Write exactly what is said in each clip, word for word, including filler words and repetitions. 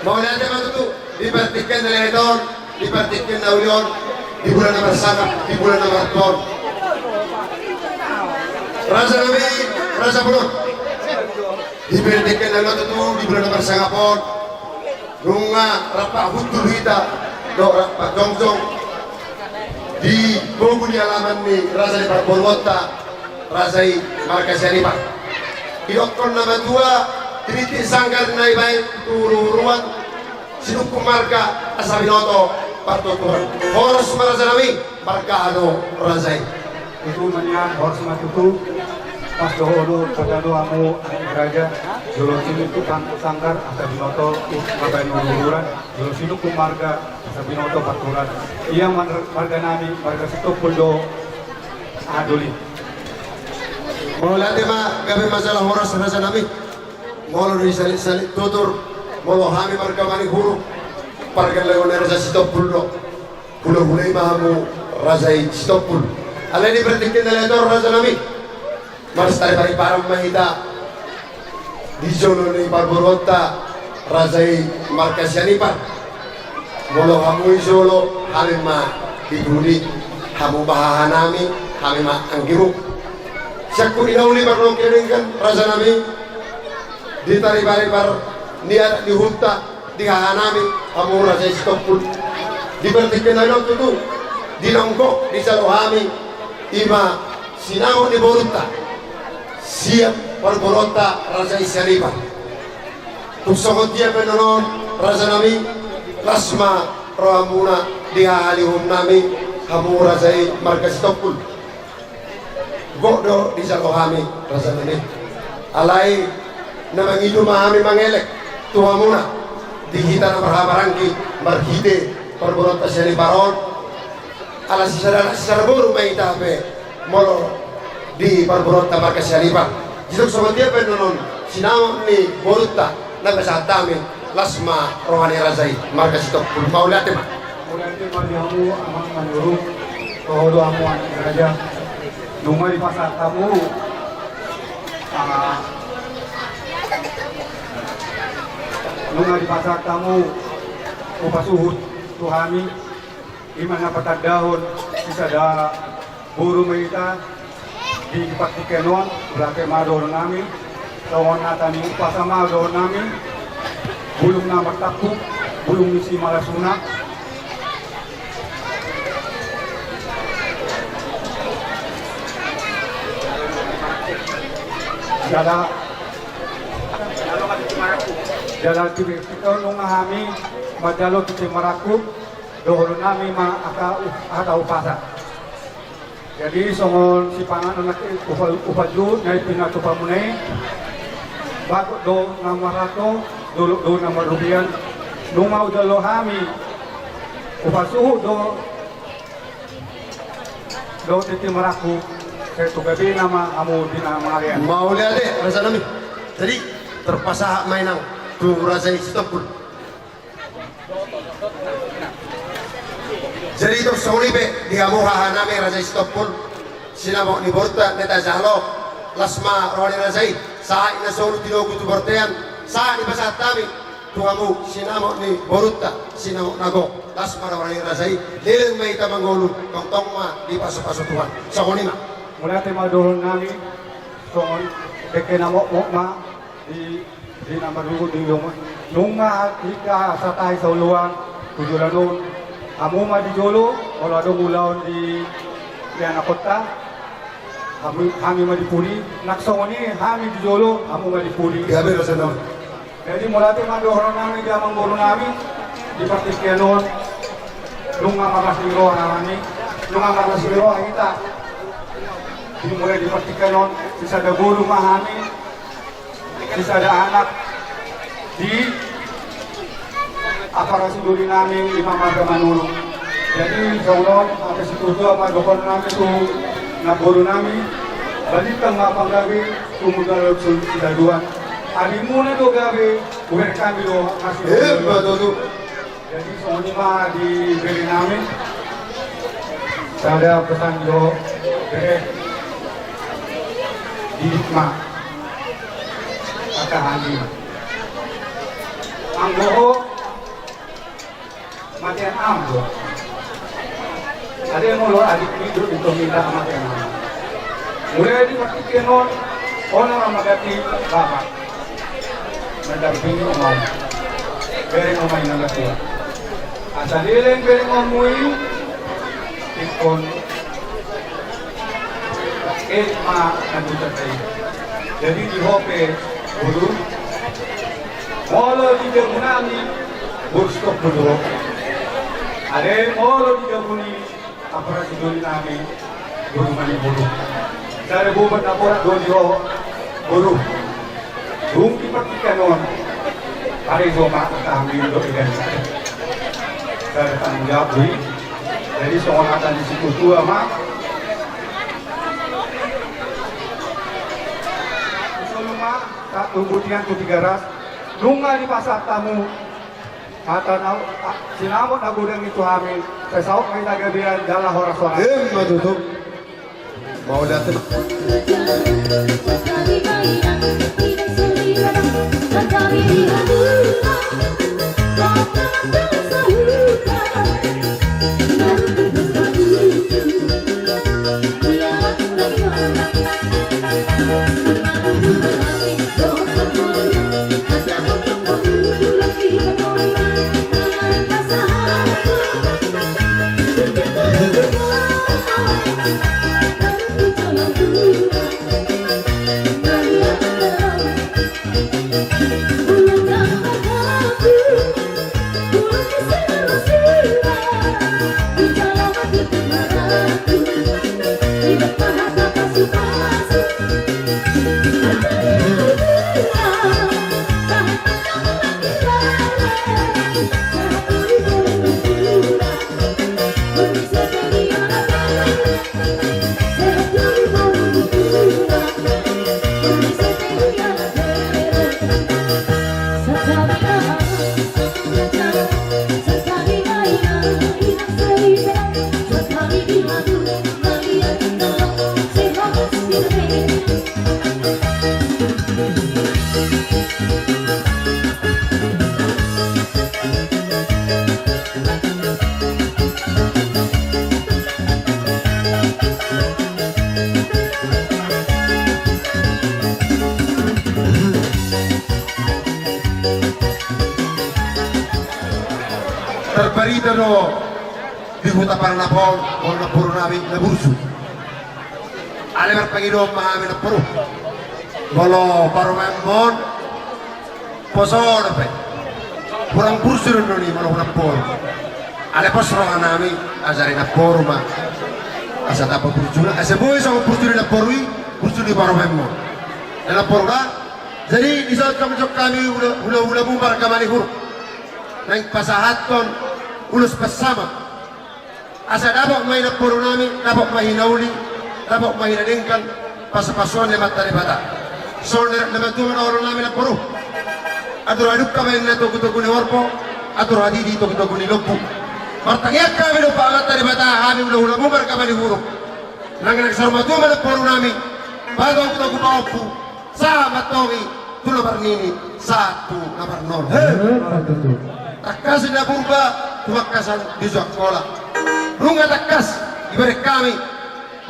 Mauliate ma tutu, di partingkian na lehet on, di partingkian na uli on, di bulan na marsangap, di bulan na martua on. Raja nami, raja bolon. Di partingkian na uli on tutu, di bulan na marsangap on. Nunga rap hundul hita, dohot rap jongjong. Di bogu ni alaman ni raja ni parboruonta, raja i marga Sianipar. Didokkon na matua, tinitin sanggar na dibaen tu huruhuruan, sinungkun marga asa binoto partuturan. Horas ma raja nami, marga aha do raja i. Tutu ma nian, horas ma tutu. Pas dohot do, pada do hamu anak raja, jolo sinungkun sanggar asa binoto, mambaen huruhuruan, jolo sinungkun marga asa binoto partuturan. Ia mar-, marga nami, marga Sitompul do. Adoli. Mauliate ma, gabe ma jala horas raja nami. Molo di salik-salik tutur, molo hami marga Manihuruk, pargellengonna raja Sitompul do. Hulahula i ma hamu raja i Sitompul. Alai di partingkian na lehet on raja nami, marsitaripariparan ma hita di jolo ni parboruonta, raja i marga Sianipar. Molo hamu di jolo, hami ma di pudi, hamu ma haha nami, hami ma anggimu. Sian pudi na uli parlongkian denggan raja nami, di tariparipar ni adat ni huta, di haha nami, hamu raja i Sitompul. Di partingkian na uli on tutu, di na gok dijalo hami, i ma sinamot ni borunta sian parboruonta raja i Sianipar. Tung songon dia pe annon on raja nami, las ma rohamuna di haha ni uhum nami, hamu raja i marga Sitompul. Gok do dijalo hami raja nami. Alai na mangido ma hami mangelek tu hamuna di hita na marhahamaranggi marhite parboruonta Sianipar on. Ala sisada, sisada boru ma hita hape molo di parboruonta marga Sianipar. Jadi tung songon dia pe annon on sinamot ni borunta na pasahat hami, las ma roha ni raja i marga Sitompul. Mauliate ma. Mauliate ma di hamu amang Manihuruk, toho do hamu anak raja. Nunga dipasahat hamu, ah, nunga dipasahat hamu upa suhut tu hami. I ma na patandahon sisada boru ma hita di partingkian on. Mauliate ma dohonon nami. Songon hata ni umpasa ma dohonon nami: Bulung na martampuk, bulung ni simalasuna. Jala, jala tu, tu, nunga hami manjalo titi marangkup, dohonon nami ma angka u-, hata umpasa. Jadi songon sipanganon nangkin upa-, upa juhut na pinatupamuna i, bagot do na marhalto, dolok do na marrugian. Nunga hujalo hami upa suhut do, do titi marangkup, sai tu gabena ma hamu di na mangalean. Mauliate raja nami. Jadi tarpasahat ma i nang tu raja i Sitompul. Jadi tung songon i pe di hamu haha nami raja i Sitompul, sinamot ni borunta na tajalo, las ma roha ni raja i. Sahat i na solu tinogu tu bortean, sahat i pasahat hami tu hamu sinamot ni borunta, sinamot na gok, las ma roha ni raja i. Leleng ma hita mangolu, tongtong ma dipasupasu Tuhan. Songon i ma. Mauliate ma dohonon nami. Songon dengke na mokmok ma di, di na marluhut di jolo. Nunga hita sahat tu ulaon tu joloan on, hamu ma di jolo molo adong ulaon di, di anakhonta, hami, hami ma di pudi. Nang songon i hami di jolo, hamu ma di pudi. Jadi mauliate ma dohonon nami di amangboru nami di partingkian on. Nunga marlas ni roha nami, nunga marlas ni roha hita. Dimulai di partingkian on, sisada boru ma hami, sisada anak di ampara sidoli nami, i ma marga Manurung. Jadi songon on, hape situtu ma dohonon nami tu namboru nami: Balintang ma panggabe, tumundalhon sidaduan. Adingmuna do gabe, hubereng hami do hasian. Emma tutu. Jadi songon i ma di bere nami. Sada pesan do bere. Di ma. Angka hami. Anggo ho, matean am do. Ate molo adikmi do, di tomi da, matean am. Mulai di partingkian on, on ma na mangganti bapa. Mandampingi omamu. Bereng omamu na tua. Asa leleng bereng omamu i, ingkon. Eh, ma, nanti terjadi. Jadi di ho pe boru. Molo di jabu nami, boru stop boru. Ate molo di jabu ni aparat di doli nami, boru ma ni boru. Sada boban na borat do di ho, boru. Dung di partingkian on, parejo ma hami do ikan. Sada tanggung jawab do i. Jadi songon hata ni situatua ma. Solu ma, tak tunggu tiang tu Tigaras. Nunga dipasahat hamu hata na, ah, sinamot na godang i tu hami. Sai saut ma hita gabean jala horas-horas. Emma tutu. Mauliate. Tarbarita do di huta Paranapaon, molo namboru nami na burju. Alai marpangidoan ma hami namboru. Molo parumaenmon, poso dope. Hurang burju do on i molo hu namboru. Alai pos roha nami, asa di namboru ma. Asa tamba burjuna, asa boi songon burju ni namboru i, burju ni parumaenmon. Di namboru da, jadi dison jongjong hami hula, hula-hulamu marga Manihuruk. Naeng pasahathon ulos pansamot. Asa dapot ma i namboru nami, dapot ma i na uli, dapot ma i na denggan, pasu-pasuon ni Amanta Debata. Songon na, na matua ma dohonon nami namboru. Atur hadungka ma inna togu-togu ni horbo, atur hatiti togu-togu ni lombu. Martangiang hami do pa Amanta Debata, hami hula-hulamu marga Manihuruk. Nang, nang saur matua ma namboru nami, patogu-togu pahompu. Sahat ma antong i tu na marnini, sahat tu na marnono. He, ma tutu. Tangkas ni na purba, tumangkasan di Juangkola. Nunga tangkas dibereng hami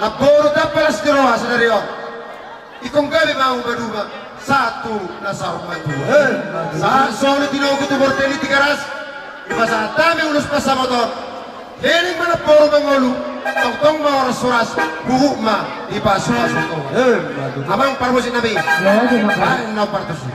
namboru tamba las ni roha sadari on. Ingkon gabe ma hamu maduma, sahat tu na saur matua. He, ma tutu. Sahat solu tinogu tu borte ni Tigaras. Dipasahat hami ulos pansamot on. Leleng ma namboru mangolu, tongtong ma horas-horas, huhut ma dipasu-pasu Tuhan. Emma tutu. Amang parmusik nami. Ia, terima kasih. Baen na partusi.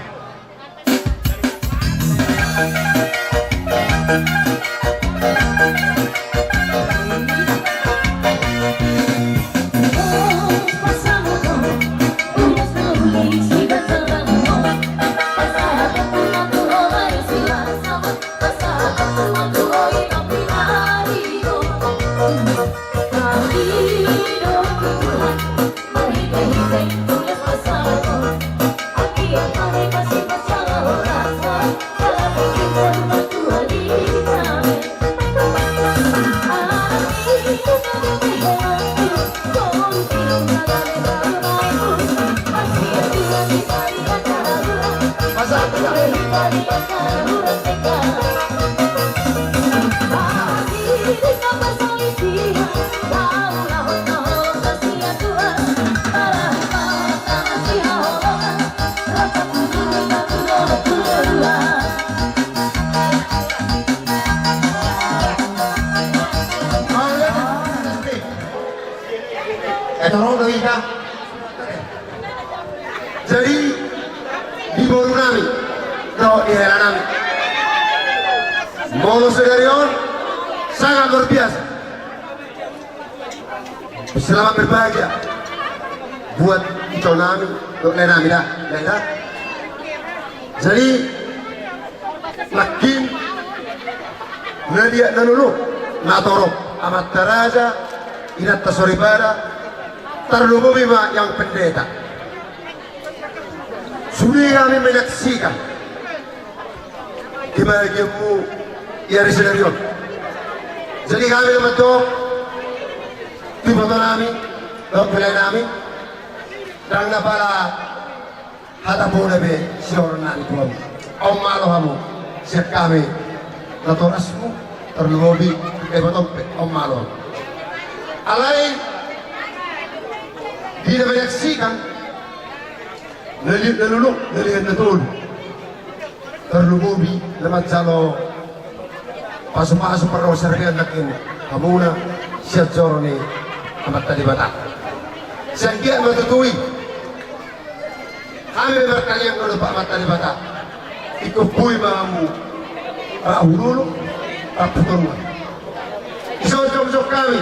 Jadi di boru nami dohot di hela nami, molo sadari on sangat luar biasa. Selamat berbahagia buat ito nami, dohot lae nami da, lae da. Jadi nangkin na liat na lolo, na torop, amanta raja, inanta soripada, tarlumobi ma yang pendeta. Sude hami menyaksikan kebahagiaanmu di ari sadari on. Jadi hami na mandok tu iboto nami dohot lae nami, ndang na pala hata bona be sihohor nami tu hamu. On ma olo hamu sian hami natorasmu, tarlumobi ibotom pe, on ma olo hamu. Alai di na menyaksikan, na liat na lolo, na liat na togu, tarlumobi na manjalo pasupasu pardongan saripeon nangkin hamuna sian joro ni Amanta Debata. Sian dia ma tutu i hami martangiang do tu Amanta Debata, ingkon boi ma hamu rap hululu, rap hutoruan. Dison jongjong hami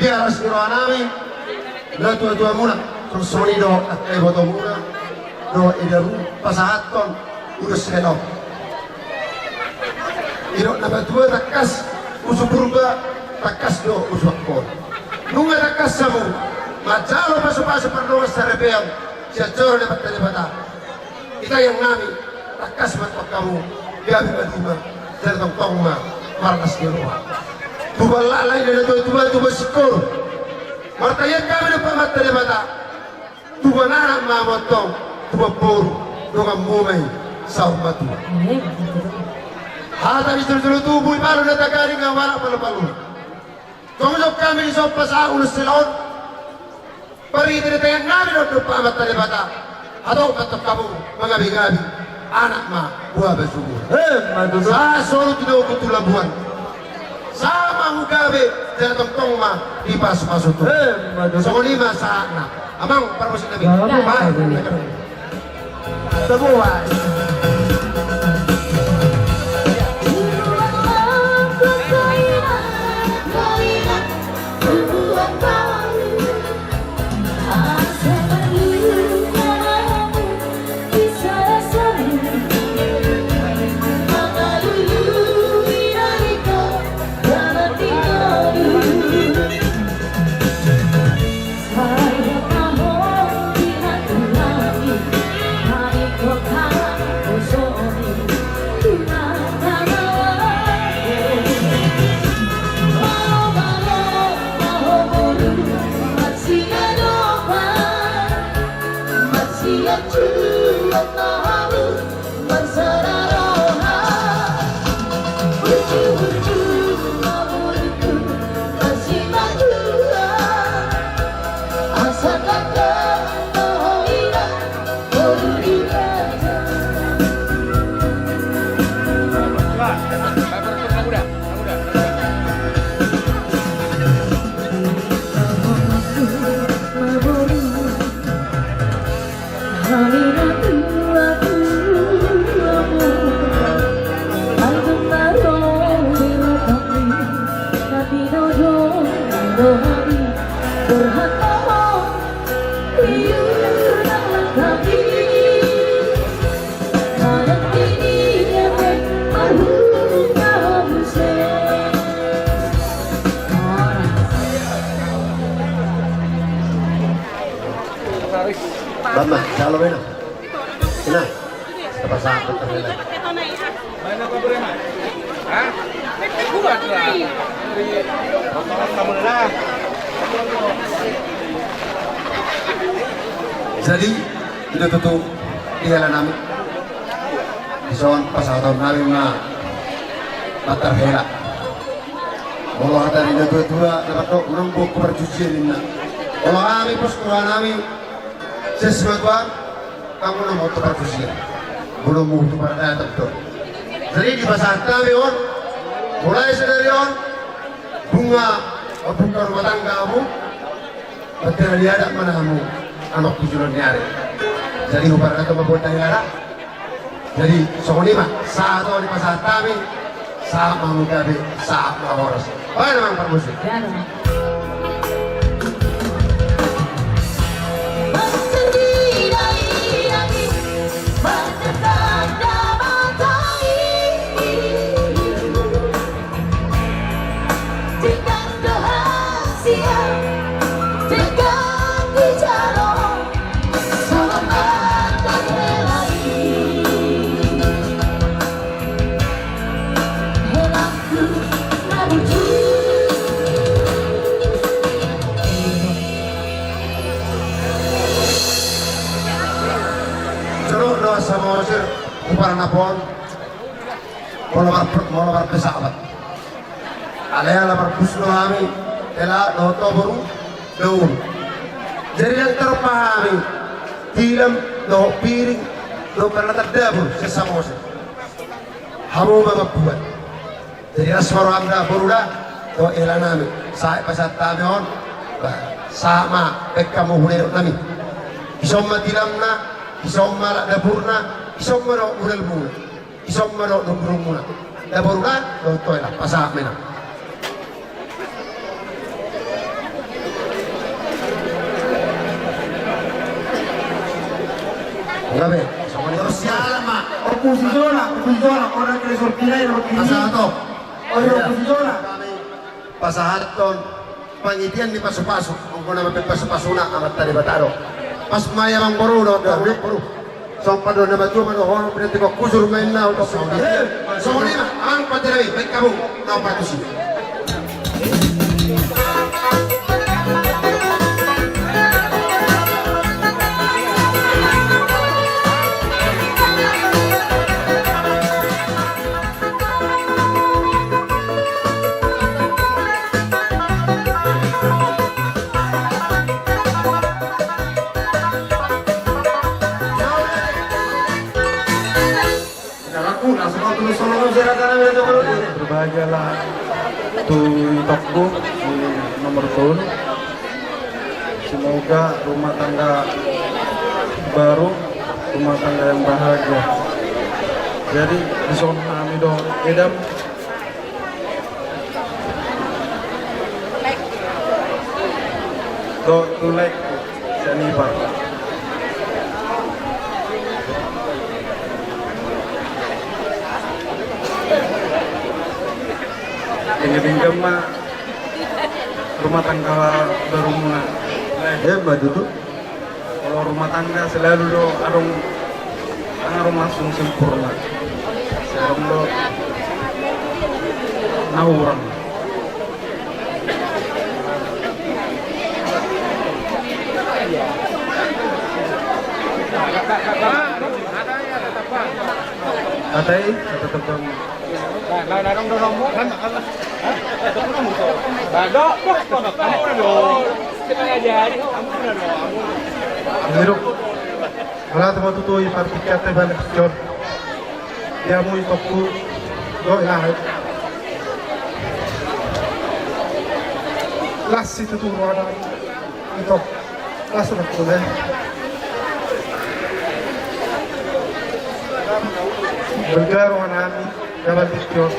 di aras ni roha nami, natuatuamuna, songon i do angka ibotomuna dohot i daru, pasahathon ulos sian on. Didok na matua tangkas usu Purba, tangkas do usu Angkola. Nunga tangkas hamu manjalo pasupasu pardongan saripeon sian joro ni Amanta Debata, ditangiang nami, tangkas ma antong hamu gabe maduma, jala tongtong ma marlas ni roha. Tubuan lae, lae na tuatua, tubuan singkoru. Martangiang hami do tu Amanta Debata, tubuan anak ma hamu antong, tubuan boru, donganmu ma i saur matua. Hata ni jolojolo tubu, i ma do na tagading, ahu anak palupaluna. Jongjong hami dison pasahat ulos sian on. Marhite di tangiang nami dohot dompak Amanta Debata, hatop ma antong hamu mangabigabi, anak ma buha basa umur. Emma tutu. Sahat solu tinogu tu labuan, sahat ma hu gabe, jala tongtong ma dipasupasu Tuhan. Emma tutu. Songon i ma sahatna. Amang parmusik nami. Emma tutu. Baik. Bama, salo mena. Sina. Apa sahut ternyata. Jadi, i do tutu di hela nami. Dison pasahaton nami ma mantar hela. Molo hata ni na tua-tua na mandok, unang buat ku parjujian inna. Molo hami pos roha nami sian simatuam, unang buat tu parjujian, unang buat tu paradaton do. Jadi dipasahat nami on, mulai sadari on, bunga, bunga rumah tangga hamu. Baktera ni adat ma na hamu, anakku, joloan ni ari. Jadi huparadaton ma buat na hela. Jadi songon i ma, sahat on dipasahat hami. Sahat ma hamu gabe, sahat ma horas. Baen amang parmusik. Jolo do Samosir, huparangap on. Molo mar-, molo marpesahabat. Alai ala marbus do hami, hela dohot boru, dohot. Jadi ndang tarompa hami tilam dohot piring dohot peralatan dapur sian Samosir. Hamu ma mambuat. Jadi las ma roham da boru da, dohot hela nami. Sahat pasahat hami on. Bah, sahat ma, baen hamu hunena nami. Dison ma tilamna, dison ma alat dapurna, dison ma dohot modalmuna. Dison ma dohot dungdungmuna. Daboruna dohot toila, pasahat ma inna. Nga be, songon i. Terus sialan ma. Oposisi jona, oposisi jona, orang kresor pinai, orang kini. Pasahat on. Oh iya, oposisi jona. Pasahathon pangitian ni pasupasu, anggo na mambaen pasupasuna Amanta Debata do. Pas ma i amangboru dohot boru. Somba do na matua ma dohonon, pinantikhon hujur ma inna. Songon i ma, amang pandenami, baen hamu na ompat tusi. Berbahagialah tu itongku di nomor tolu. Semoga rumah tangga baru, rumah tangga yang bahagia. Jadi, dison hami do edam. Dohot tu laengku sian ipar. Denggan-denggan ma rumah tangga barumuna. Emma tutu. Kalau rumah tangga selalu do adong, adong langsung sempurna. Selalu do na hurang. Hata i, hata tentang. Mauliate ma tutu i partingkianta i, balik John. Di hamu itongku, dohot lae. Las situtu rohana itong. Las rohana. Balga rohanami. Gaban tingki on.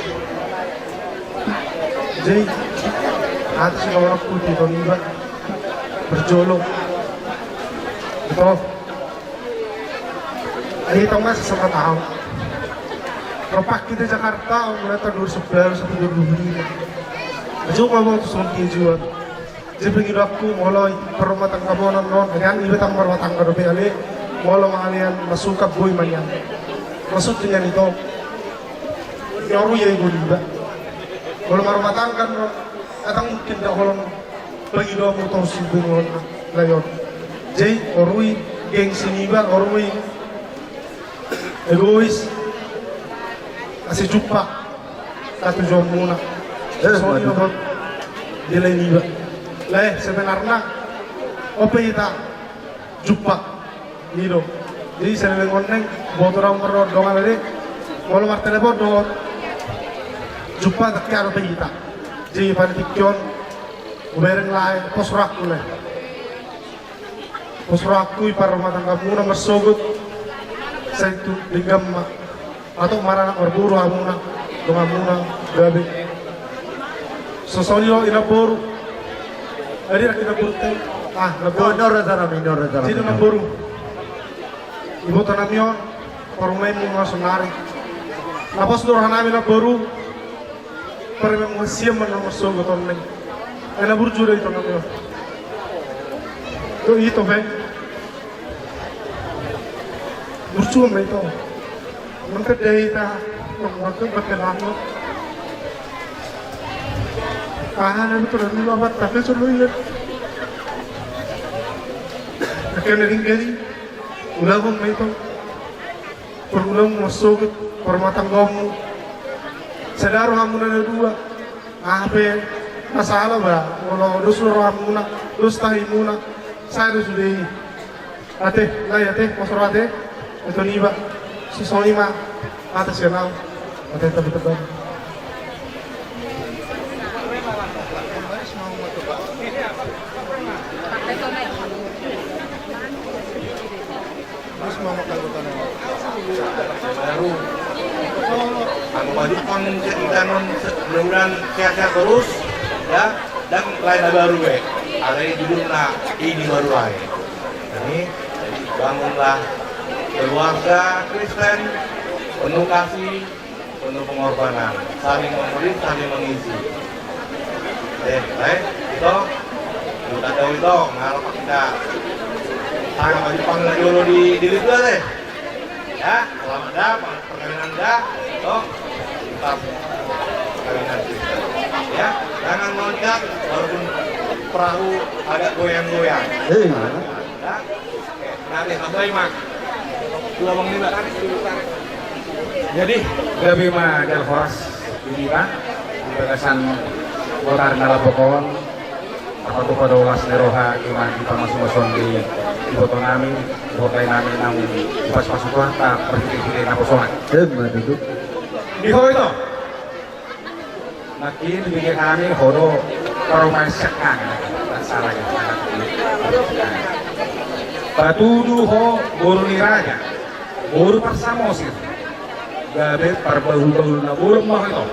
Jadi, atas nomor putih to niba. Berjolo. Ito. Ai tong masih sempat tahu. Rompak kita Jakarta, mulai tahun dua ribu sebelas sampai dua ribu dua puluh lima. Cuma mau tuh sonti jual. Jadi pangidoanku molo i parrumatanggabonan on, nian iba tang marrumatangga dope ale, molo mangalean masuka boi ma nian. Maksud dengan itu, nyoru ya ibu iba. Molo marrumatangga on, datang mungkin dak holong pangidoanmu torus ibu on, layon. Jadi orui gengsi niba, orui egois. Sijumpa. Satu jomuna. Eh, so, waduh. Ini nomor. Dia lain iba. Lah, eh, sebenarnya. Ope ita. Jumpa. Ido. Jadi, saya dengan koneng. Boto rau merot dong ada deh. Kalau martelepon dong. Jumpa, tapi ada ope ita. Jadi, pada tikion. Ubereng lai. Pos raku lai. Pos rohangku i parrumatanggamuna marsogot. Sai tu denggan ma. Atau maranak marboru hamuna. Donganmuna. Gabe. Sosoli lo inamboru. Adi rak inamboru te. Ah, inamboru. Oh, nora tanam, nora tanam. Jadi inamboru. Iboto nami on. Parumaenmu ma sonari. Na pos do roha nami inamboru. Parumaenmu sian ma na marsogot on neng. Ena burju da ito nami on. Tu ito pe. Burju ma ito. Mangkada ita. Mangkada bate lama. Ah, na ito na dulu amat tapi solo iya. Akhirnya ringgit. Ulang ma ito. Parulaonmu marsogot, parrumatanggaonmu. Sada rohamuna na dua. Aha pe masalah ba, molo dos do rohamuna, dos tahimuna. Sada sude i. Ate, lai ate, pos roha ate. Ito niba. Sosoli ma. Ate sian au. Ate, tapi tebal. Terus mau makan bukan baru. Aku wajib pang cek ikan on, mudah-mudahan sehat-sehat terus, ya, dan lain baru, eh. Ada yang judulnya ini baru lain. Ini, bangunlah keluarga Kristen penuh kasih, penuh pengorbanan, saling memberi, saling mengisi. Eh, eh, ito, ito, ito, ngarap kita. Sangat wajib pang lagi dulu di, di Litua deh. Ya, selamat dah, perkawinan dah, ito, tetap perkawinan kita. Ya, jangan loncat, walaupun perahu agak goyang-goyang. Iya. Ya. Jadi, gabe ma jala horas di hita, di bagasan botari na lambok on, tarpatupa do las ni roha, ima di pamasumasu ni iboto nami, iboto nami naung dipasupasu Tuhan, tarpatupa di naposona. Emma tutu. Di ho ito. Nangkin dibege hami ho do parumaen sian hami. Patudu ho boru ni raja, boru parsamosir, gabe parbahulbahul na bolon ma ho ito.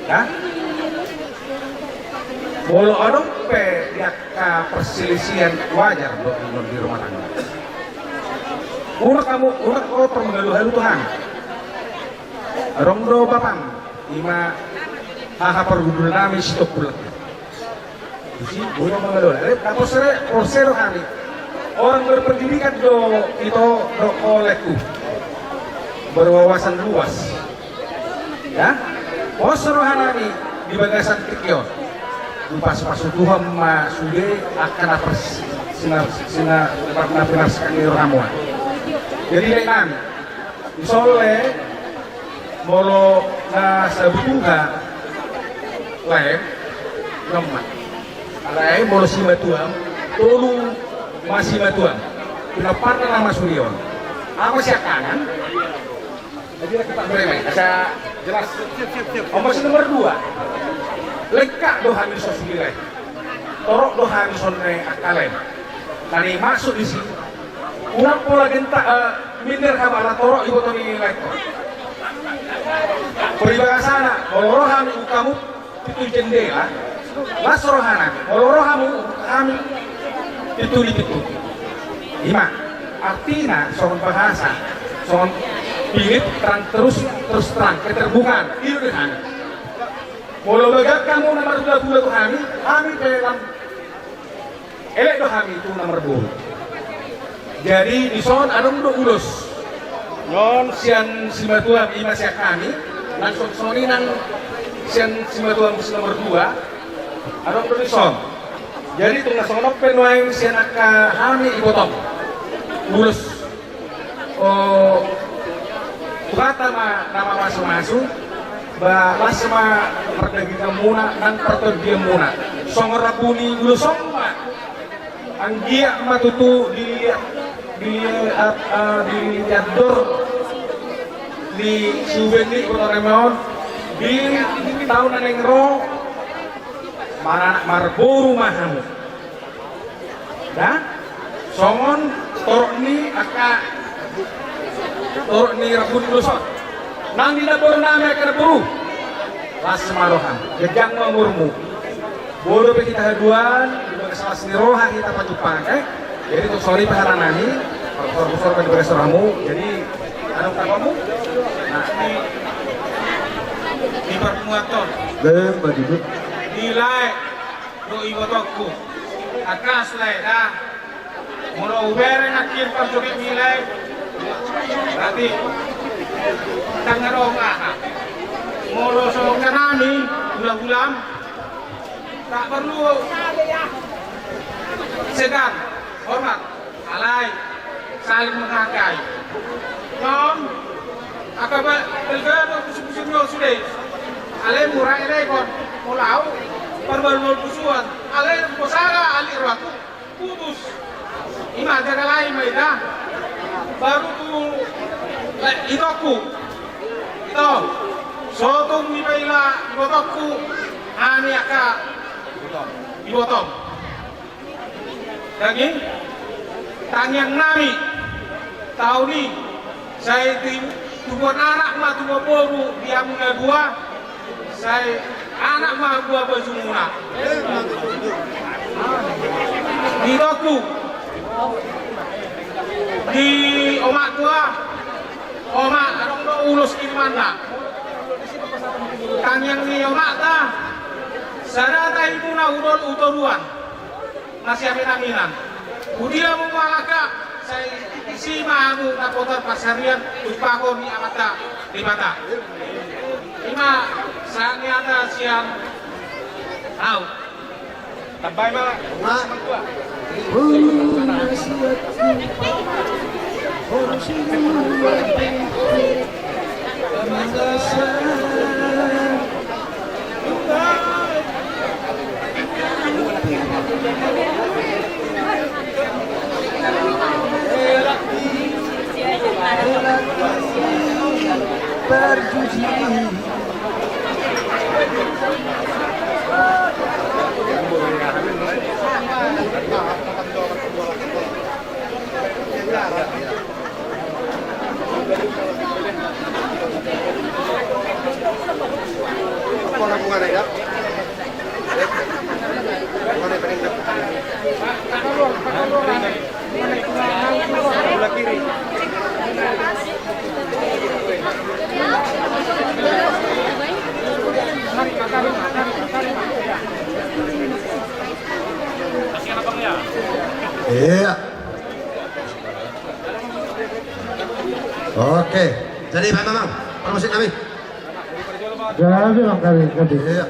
Ya? Molo adong pe di angka perselisihan, wajar do di rumah tangga. Unang hamu, unang ho tor manghaluhalu tu hami. Adong do bapam, ima haha parhundul nami Sitompul. Disi, boi do manghaluhalu. Alai, na porsea, porsea do hami. Orang berpendidikan do ito dohot laengku. Berwawasan luas. Ya? Pos roha nami di bagasan tingki on. Dipasupasu Tuhan ma sude angka na pers-, sina-, sina-, na pinarsikan ni rohamu. Jadi, lae nami. Dison lae, molo na sabutuha lae, nunga. Alai molo simatuam, tolu ma simatuam. Pinomparna na masude on. Ama siangkangan. Jadi, kita bermain. Asa jelas. Omas nomor dua. Lengkap do hami dison sude lae. Torop do hami dison lae angka lae. Nani masuk disi. Unang pola genta, eh, minder hamu ala torop iboto ni laengkon. Paribagasana, molo ro hami, buka hamu pitu jendela, las rohana, molo ro hamu, buka hami pitu ni pitu. Ima, artina, songon bahasa, songon Philip terang terus, terus terang, keterbukaan, i do di hami. Molo bagak hamu na marhulahula tu hami, hami pe lam Elek do hami tu na marboru. Jadi dison adong do ulos. Nunga sian simatuam ima sian hami, nang songon i nang sian simatuam si nomor dua, adong do dison. Jadi tung na songon on pe nuaeng sian angka hami ibotom. Ulos. O, tu Bata ma na mamasumasu, ba las ma pardaginganmuna nang partondianmuna. Songon rambu ni ulos on ma. Anggiat ma tutu dililiat, dililiat, eh, dililiat dor ni siuben ni Iboto Rema on di taon na naeng ro, maranak marboru ma hamu. Da? Songon torop ni angka, torop ni rambu ni ulos on. Nang di namboru nami angka namboru, las ma roham, ganjang ma umurmu. Boi dope hita haduan, di bagas las ni roha hita pajumpang, eh? Jadi, tung songon i pe hata nami, parsor-sor ma di bagas rohamu. Jadi, anu, takonmu? Nah, di, di parmuaton. Bem, badidut. Di lae. Do ibotongku. Angka lae da. Molo hubereng nangkin parjogitmi lae, berarti ndang adong aha. Molo so angka nami, hula-hulam, tak perlu segan, hormat. Alai saling menghargai. Non, angka ba-, balga do busuk-busuk ni on sude. Alai mura elek on, molo au parbaluon busuan. Alai molo sala alit rohangku, putus. Ima jaga lae ma ita. Baru tu, eh, itongku. Ito. So tung dipaila ibotongku. Ani angka ibotom. Daging tangiang nami taon i, sai ti-, tubuan anak ma tubuan boru di hamu na dua, sai anak ma buabajumuna. Di itongku, di omak tua, omak, adong do ulos kirimanna. Tangiang ni omakta, sada tahimuna hudol hutoruan. Masiamin-aminan. Hudia hamu mangalangka, sai disi ma hamu na potar parsarian, tumpahon ni Amanta Debata. Ima sahat ni hata sian au. Tambai ma. Iya. Oke. Jadi, Bang Mamang, parmusik nami. Jadi, Bang, kami, kami. Iya.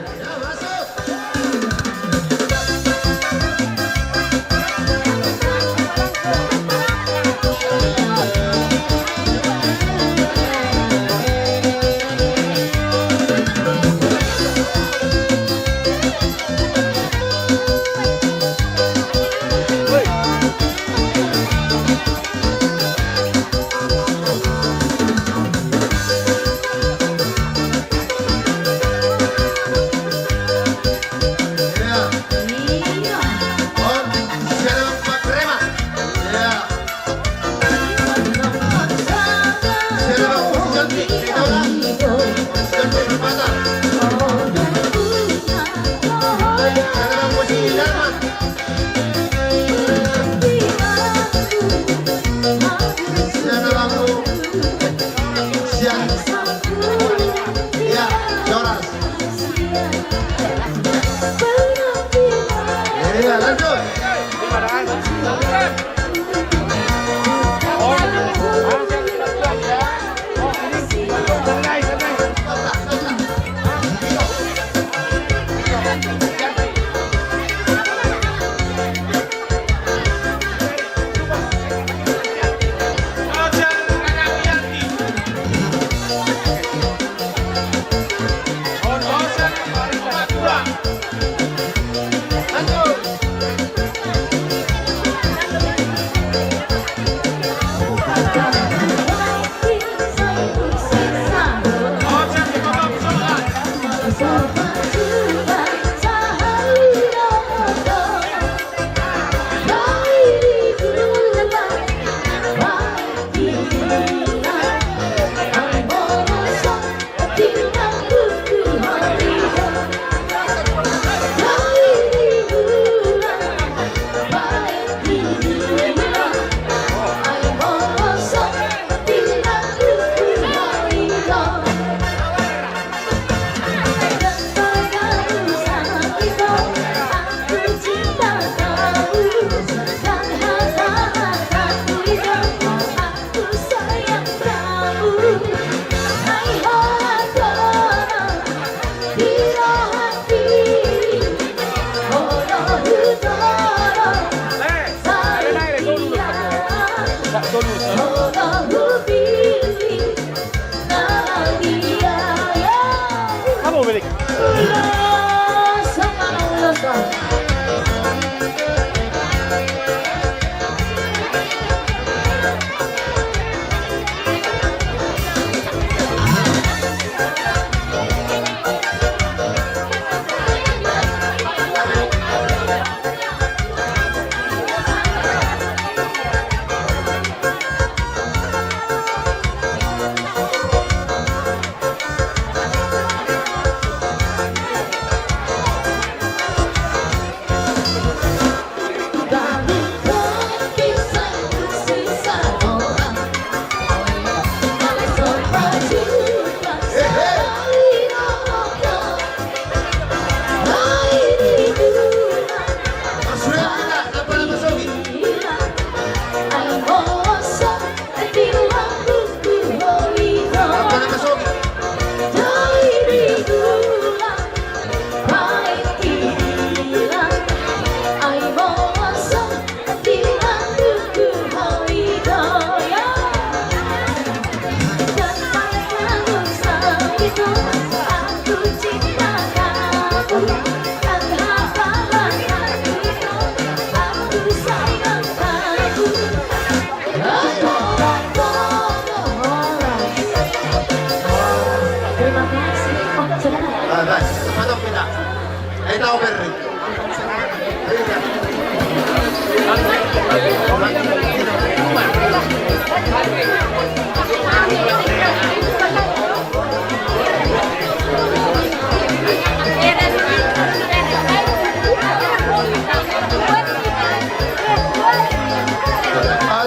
Ada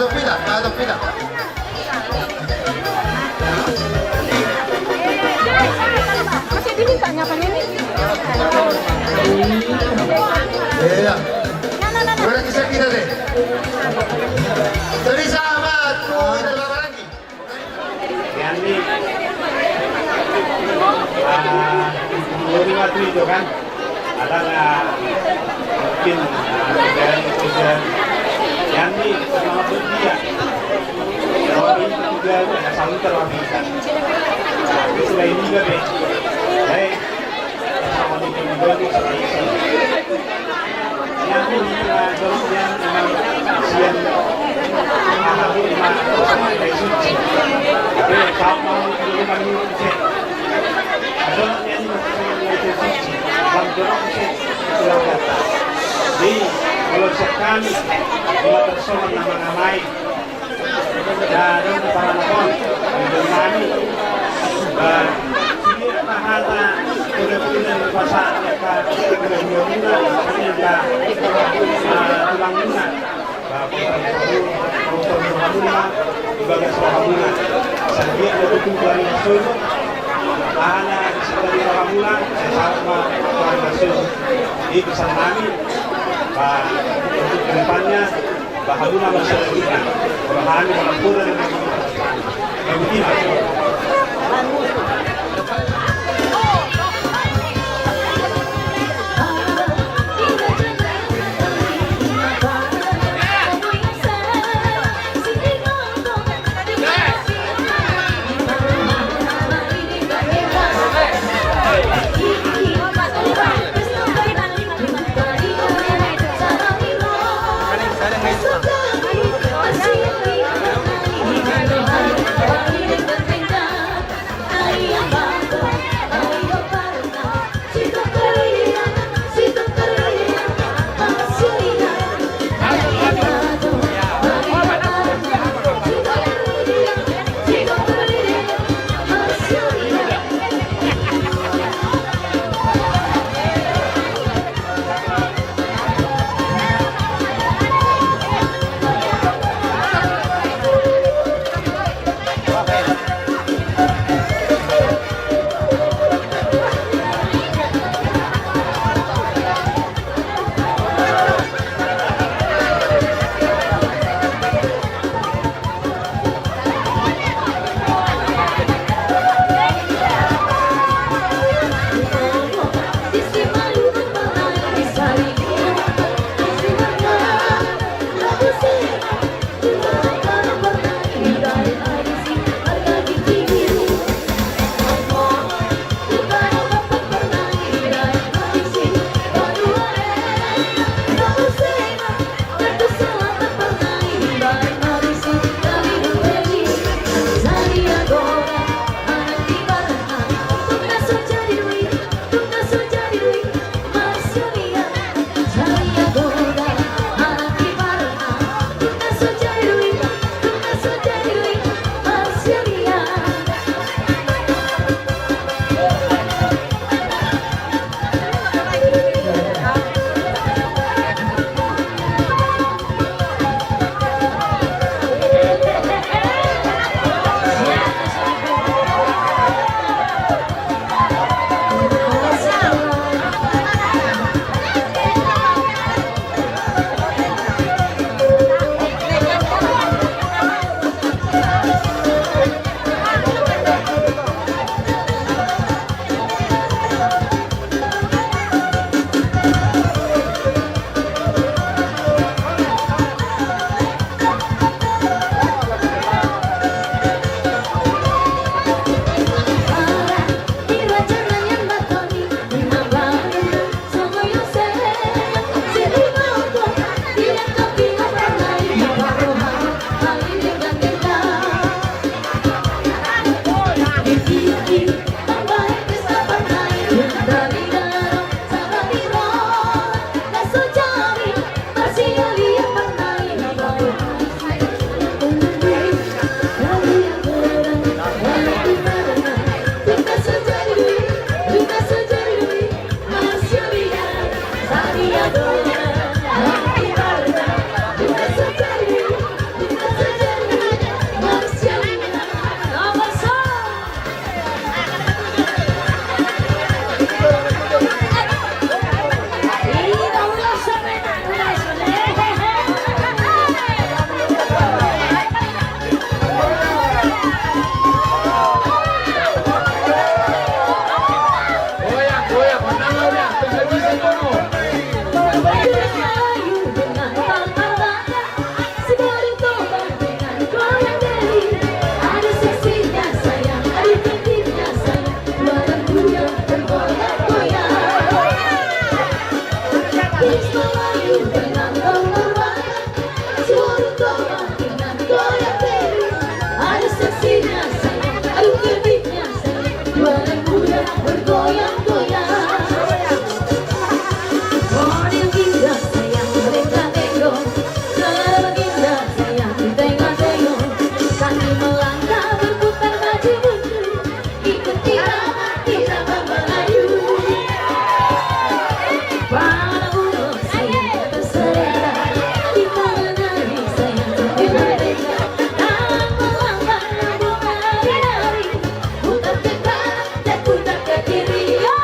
pina, ada pina. Masih diminta ngapa ini? Iya. Berarti saya kita deh. Jadi sahabat, oh, itu apa lagi? Yang ini, ah, dua puluh lima itu kan. Ada nggak mungkin, ah, tiga hari, tiga hari. Yang ini, selamat berdia. Kalau ini tiga hari, ada satu terlebih. Nah, itu sudah ini juga, Be. Baik. Sama di Bengkulu, seperti itu. Yang ini, ah, dorong yang, ah, sian. Ah, ini, ah, suci. Oke, sama di Bengkulu, cek. Adong nian i ma susunan na ito suci, lam jorong muse tu langkanta. Jadi, molo sian hami, ima personal na mangamai. Na adong di paranakon, di dongan nami. Ba, sude ma hata, sude-sude di pasahat, angka, sude-sude muna, angka, ah, tulang muna. Ba, urusan rohamuna, di bagas rohamuna. Sai anggiat ma tutu di ari na solu, aha na di solu di rohamuna, sai saut ma di ari na solu. Jadi pesan nami, ba, untuk kedepannya, ba, hamuna ma selanjutna. Rohamuna ma poda dengan Bergoyang-goyang. Model indah sayang, berenggang-renggang. Selera baginda sayang, bertenggang-tenggang. Kami melangkah berputar baju mundur. Ikuti irama, irama Melayu. Pala ulos sayang terselera. Kita menari sayang sambil berdendang. Tangan melangkah, lambung nari-nari. Putar ke kanan dan putar ke kiri. Yo!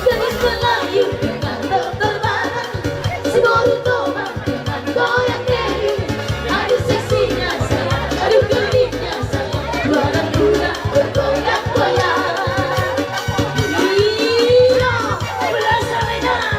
Gadis Melayu dengan rok terlarang. Si Boru Toba dengan goyang keri. Aduh seksinya sayang, aduh gelinya sayang. Dua dan dua bergoyang-goyang. Iyo, berasa Medan.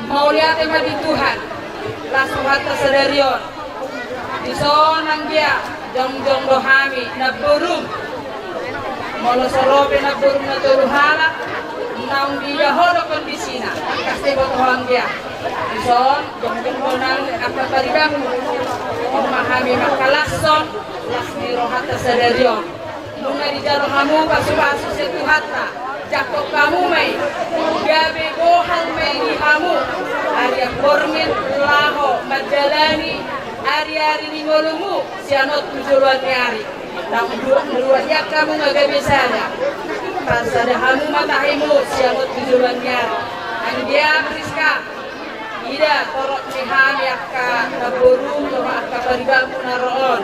Mauliate ma di Tuhan, las rohanta sadari on. Dison anggia, jongjong do hami namborum. Molo so ro pe namborum na tolu halak, naung diida ho do kondisina, angka so diboto ho anggia. Dison jongjong do nang angka paribanmu. On ma hami mangkalashon las ni rohanta sadari on. Nunga dijalo hamu pasupasu sian Tuhanta, jangkon hamu ma i, gabe bohal ma i di hamu arian pormen laho mandalani ariari ni ngolumu sian on tu joloan ni ari. Naung dua, dua i angka hamu ma gabe sada, parsada hamu ma tahimu sian on tu joloan ni ari. Anggia Priska. Ida torop ni hami angka namborum dohot angka paribanmu na ro on.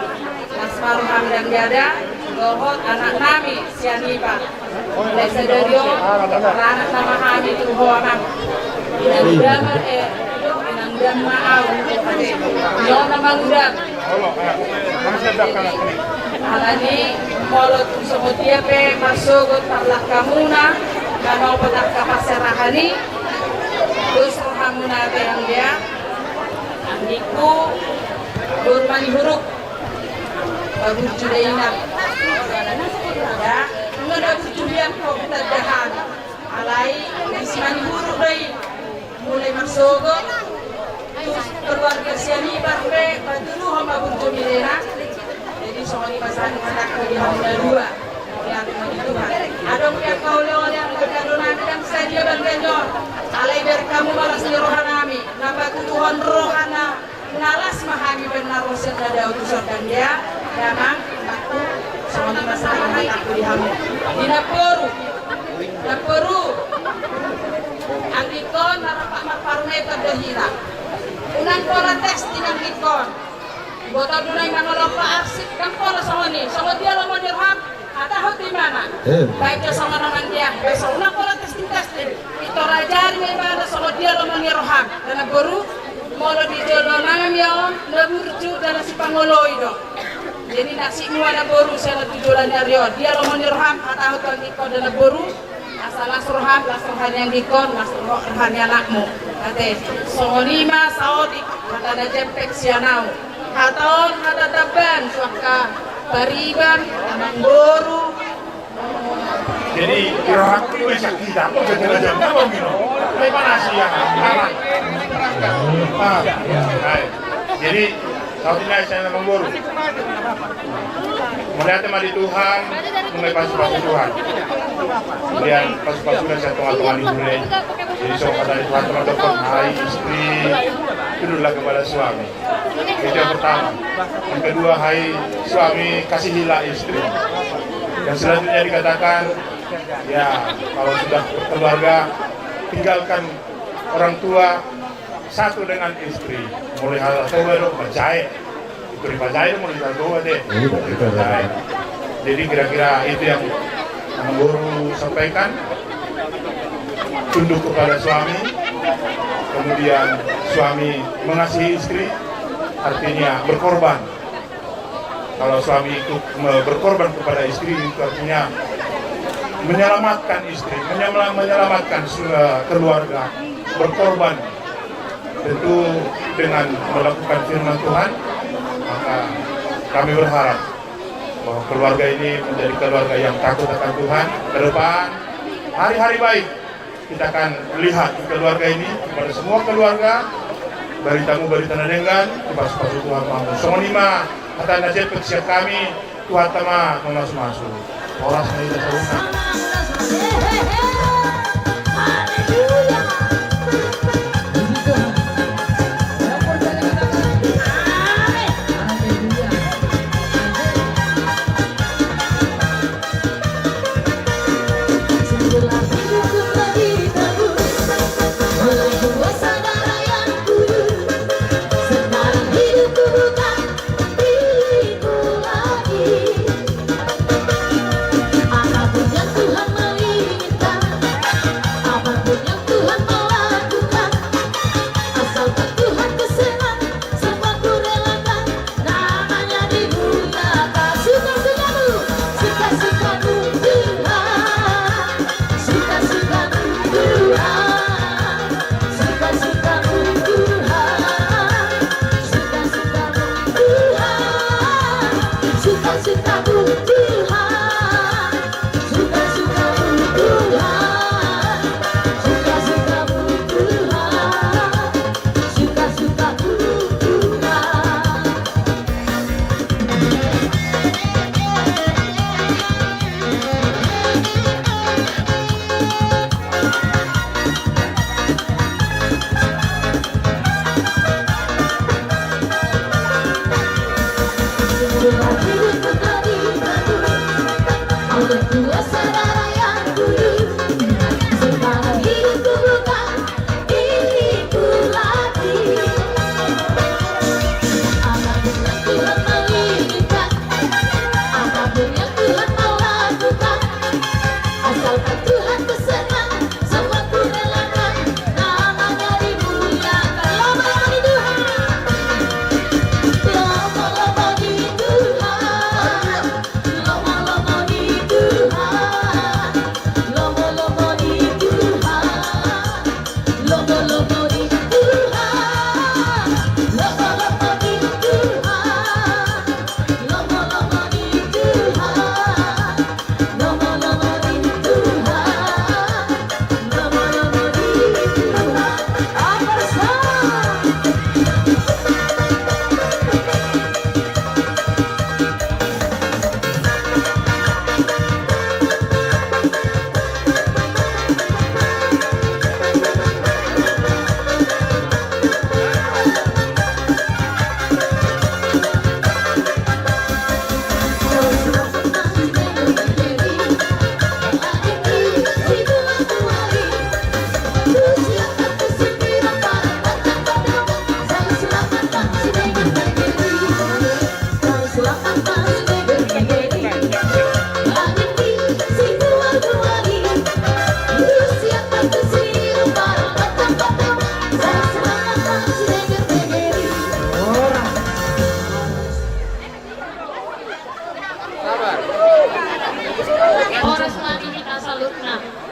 Las ma rohami dang dada dohot anaknami sian Ipar. Mulai sadari on, anak nama hami tu ho amang. Inang Damar, eh, Inang Dam ma au. Inang Dam. Alani molo tung songon dia pe marsogot parlangkamuna manopot angka parserahan i, dos rohamuna te anggia. Anggingku, boru Manihuruk, paburju da inang. Ya, nunga da burju hian ho hutanda hami. Alai di si Manihuruk do i. Mulai marsogot tu keluarga sian Ipar pe, patuduhon ma burju milena. Jadi songon i ma sahat hatangku di hamu na dua. Mauliate ma di Tuhan. Adong pe angka oleh-oleh, angka dongan dang sadia bangga ni on. Alai bereng hamu ma las ni rohanami, na patuduhon rohana. Na las ma hami baen na ro sian na dao tu son, dang dia. Damang, angkangku, songon i ma sahat hatangku di hamu. Di namboru, namboru. Anggingkon na rap marparumeton do hita. Unang pola testing anggingkon. Boto do na i mangolompa arsik, dang pola songon i. Songon dia lomo ni roham. Tahu di mana? Eh. Baik, jo songon na manggiang, baik songon na pola testing-testing. Ito rajari ma ibana songon dia lomo ni roham. Dana boru, molo di jolo nami on, na burju dana sipangoloi do. Jadi nasib mua na boru, sian tu jolo ni ari on. Dia lomo ni roham, hatahon tu anggingkon dana boru. Asa las roham, las roha ni anggingkon, las roha ni anakmu. Ate, songon i ma saotik, hata na jempek sian au. Hata on, hata tamban, tu angka pariban, amangboru. Jadi, irahak tu bisa kita, apa kita jam apa gitu? Lepas nasi ya, anak. Ah, baik. Jadi, saotik nai sian amangboru. Mauliate ma di Tuhan, nunga pasupasu Tuhan. Kemudian pasupasu na sian tongatonga ni bere. Jadi so kata di Tuhan, teman-teman, hai istri, tunduklah kepada suami. Itu yang pertama. Yang kedua, hai suami, kasihilah istri. Yang selanjutnya dikatakan, ya, kalau sudah berkeluarga, tinggalkan orang tua, satu dengan istri. Mulai hal tahu baru, percaya. Itu dipajain mau dijago aja. Iya, betul, betul. Jadi kira-kira itu yang guru sampaikan. Tunduk kepada suami, kemudian suami mengasihi istri, artinya berkorban. Kalau suami itu me-, berkorban kepada istri, itu artinya menyelamatkan istri, menyela-, menyelamatkan su-, keluarga, berkorban. Tentu dengan melakukan firman Tuhan, maka kami berharap bahwa keluarga ini menjadi keluarga yang takut akan Tuhan. Ke depan, hari-hari baik kita akan lihat di keluarga ini, kepada semua keluarga, baritamu barita na denggan, dipasupasu Tuhan ma hamu. Songon i ma hata na jempek sian hami, Tuhanta ma mamasumasu. Horas ma hita saluhutna. Apapun yang Tuhan mau lakukan, asalkan Tuhan berkenan, semua ku relakan, namanya dimuliakan. Suka-sukamu, suka-sukamu Tuhan, suka-sukamu Tuhan, suka-sukamu Tuhan, suka-sukamu Tuhan, suka-sukamu Tuhan, suka-sukamu Tuhan, suka-sukamu Tuhan, suka-sukamu Tuhan. Apapun yang Tuhan mau lakukan, asalkan Tuhan berkenan, semua ku relakan, namanya dimuliakan. Lomo-lomo di Tuhan. Lomo-lomo di Tuhan. Lomo-lomo di Tuhan.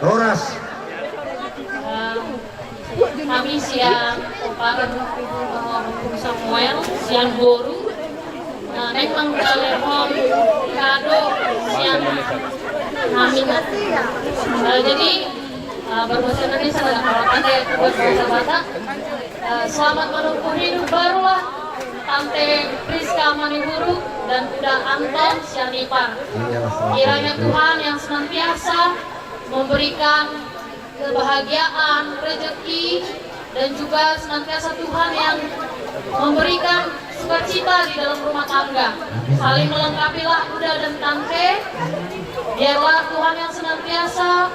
Horas. Eh, hami sian Ompung Samuel sian boru, eh, naeng manggalehon kado sian hami. Eh, jadi, eh, berbahasa Indonesia, kalau tadi buat bahasa Batak, eh, selamat menempuh hidup barulah Tante Priska Manihuruk dan Uda Anton Sianipar. Kiranya Tuhan yang senantiasa memberikan kebahagiaan, rezeki, dan juga senantiasa Tuhan yang memberikan sukacita di dalam rumah tangga. Saling melengkapilah Uda dan Tante. Biarlah Tuhan yang senantiasa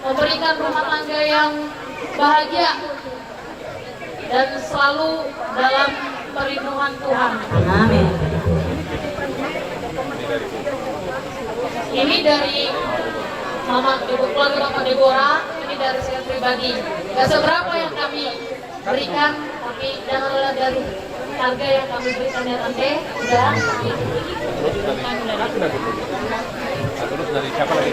memberikan rumah tangga yang bahagia dan selalu dalam perlindungan Tuhan. Amin. Ini dari Mama Debo-, keluarga Bapak Debora, ini dari saya pribadi. Gak seberapa yang kami berikan, tapi jangan lelah dari harga yang kami berikan, ya, Tante. Uda. Terus dari siapa lagi?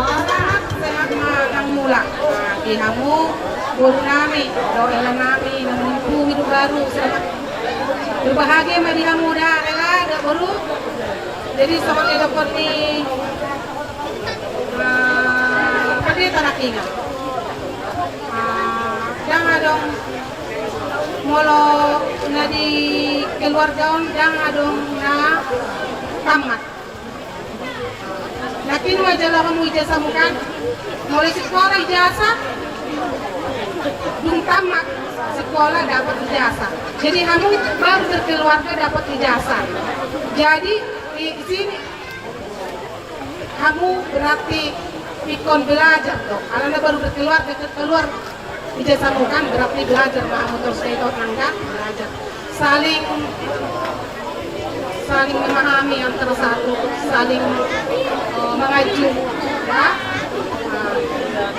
Horas, sehat ma hamu mulak. Nah, di hamu boru nami dohot hela nami na menempuh hidup baru, selamat berbahagia ma di hamu da, hela da boru. Jadi songon didok ni, ah, Pandita Nangkiningan, ah, ndang adong, molo na di keluarga on ndang adong na tamat. Nangkin ma jalo hamu ijazahmu kan? Molo sikola ijazah, dung tamat sikola dapat ijazah. Jadi hamu baru berkeluarga dapat ijazah. Jadi di sini hamu berarti ingkon belajar do. Alana baru berkeluarga, keluar ijazahmu kan, berarti belajar ma hamu terus, kayak kau nangga belajar. Saling, saling memahami antara satu, saling, eh, mengaji, ya. Nah,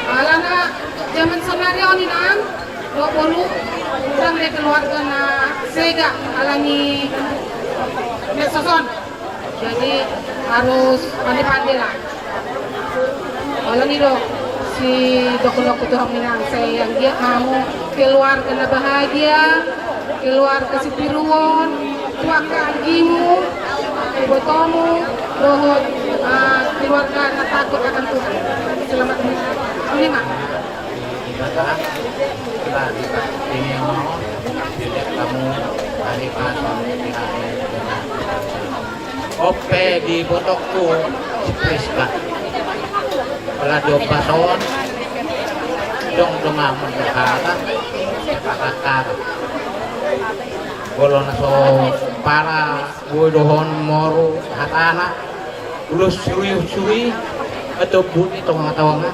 alana zaman sonari on inang, dohot boru, ndang be keluarga na sega alani medsos on. Jadi harus pandai-pandai lah. Alani do sidokhon-dokhon tu hamu inang, sai anggiat ma hamu keluarga na bahagia, keluarga sitiruon, tu angka anggimu, ibotomu, dohot, ah, keluarga na takut akan Tuhan. Selamat menikmati. Ini mah. Di Batak, di Batak, di Batak, di Batak, di Batak, di Batak. On pe di ibotongku si Priska. Pala di ombas on, adong donganmu na hata, hata. Molo na so pala boi do on moru hatana, ulos suri-suri, atau buni tonga-tonga.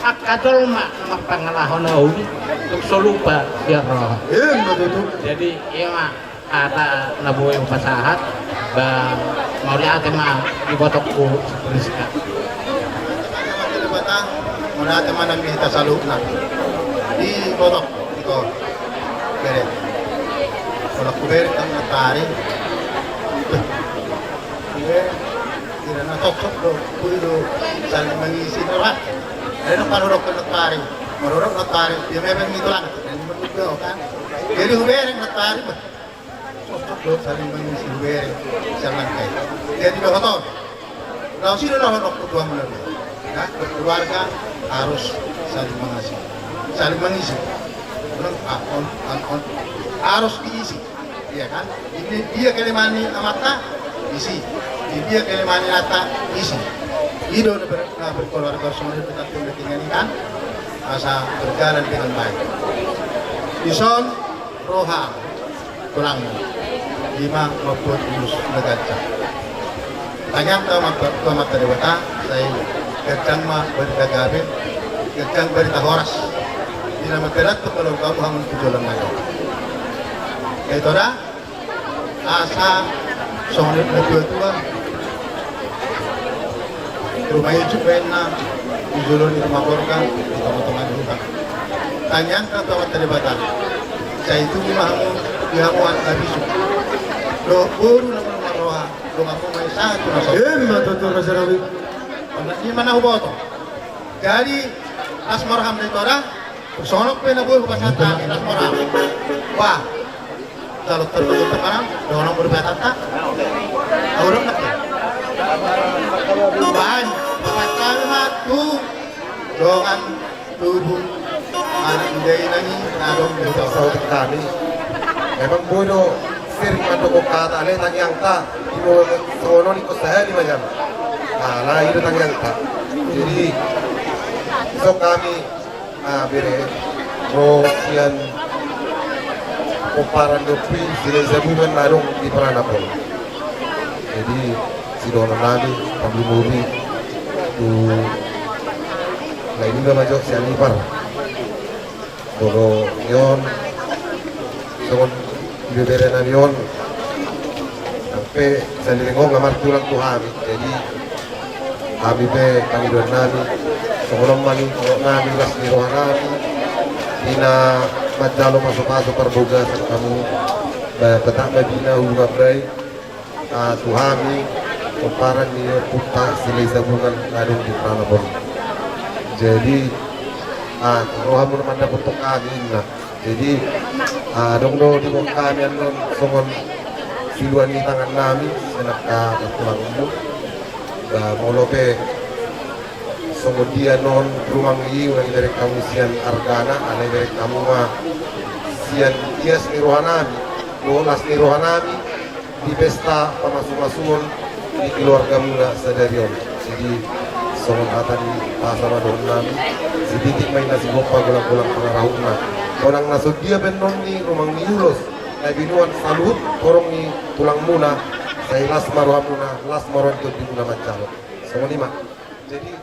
Angka jolma na marpangalaho na uli, tung so lupa sian roha. Ima tutu. Jadi, ima hata na boi hupasahat, ba, mauliate ma di ibotongku si Priska. Mauliate ma nang di hita saluhutna. Di ibotongku, ito. Bere. Olo, hubereng nang notari. Hubereng, ira na toktok do, boi do saling mengisi na rohanta. Ai nang parodok notari, parodok notari, dia memang itu lang. Jadi hubereng notari, bah. Toktok do saling mengisi, hubereng sian langka i. Jadi dohot on. Laos i do na hudok tu tuan mulai. Ya, berkeluarga harus saling mengisi. Saling mengisi. Ulang, ah, on, on, on. Harus diisi. Iya kan? Di dia kelemahan ni amanta, isi. Di dia kelemahan ni inanta, isi. I do na ber-, na berkeluarga songon i, tetap pendakingan i kan. Asa berjalan dengan baik. Dison, roha, tulang. Ima mambuat ulos na ganjang. Tangiangta ma tu Amanta Debata, sai ganjang ma barita gabe, ganjang barita horas. Di na manghatai tu keluargamu hamu tu joloan na gabe. Ito da, asa songon natuatua. Ruma ijuk baenna di jolo ni ruma borga, di tongatonga ni huta. Tangiangta tu Amanta Debata. Sai tubu ma hamu, di hamu anak na bisuk. Dohot boru na marroha, donganmu ma i sahat tu na saut. Ima tutu, Raja Rawi. Ima na huboto. Jadi, las ma roham da, ito da. Songon pe na boi hupasahat hami, las ma roham. Bah. Jalo tertutup sekarang, dongan berdua tata. Orang nak. Bahan, pasahat hami ma tu dongan tubu, anak muda i nang i, na adong di huta. Saut hami. Memang boi do sering mandok hata, alai tangiangta, di mo songon on ingkon sahali ma jam. Alai i do tangiangta. Jadi, so hami, ah, bere, ro sian pomparan ni ompu i, Silahisabungan na adong di Pranap on. Jadi, sidohonon nami, pamuli-muli tu lae niba ma jo sian ipar. Molo i on, songon ibebere nami on, sampe saleleng on nga martulang tu hami. Jadi, hami pe pangidoan nami, songon on ma ni, songon nami, las ni roha nami, di na manjalo pasu-pasu parbagason hamu, ba, petak ma di na huluan bai, ah, tu hami, pomparan ni ompunta Silahisabungan na adong di Pranap on. Jadi, ah, rohamuna mandapothon hami, inna. Jadi, ah, adong do di hami annon songon siluan ni tangan nami, sian angka partulanganmu. Ba, molo pe songon dia annon rumang i, unang ibereng hamu sian argana, alai ibereng hamu ma sian ias ni roha nami, dohot las ni roha nami, di pesta pamasu-masuon di keluargamuna sadari on. Jadi, songon hata ni pasa ma dohonon nami, sititik ma inna sigompa, golang-golang pangarahutna. Unang na songon dia pe annon ni rumang ni ulos na binoan saluhut horong ni tulangmuna, sai las ma rohamuna, las ma roha ni tondimuna manjalo. Songon i ma. Jadi,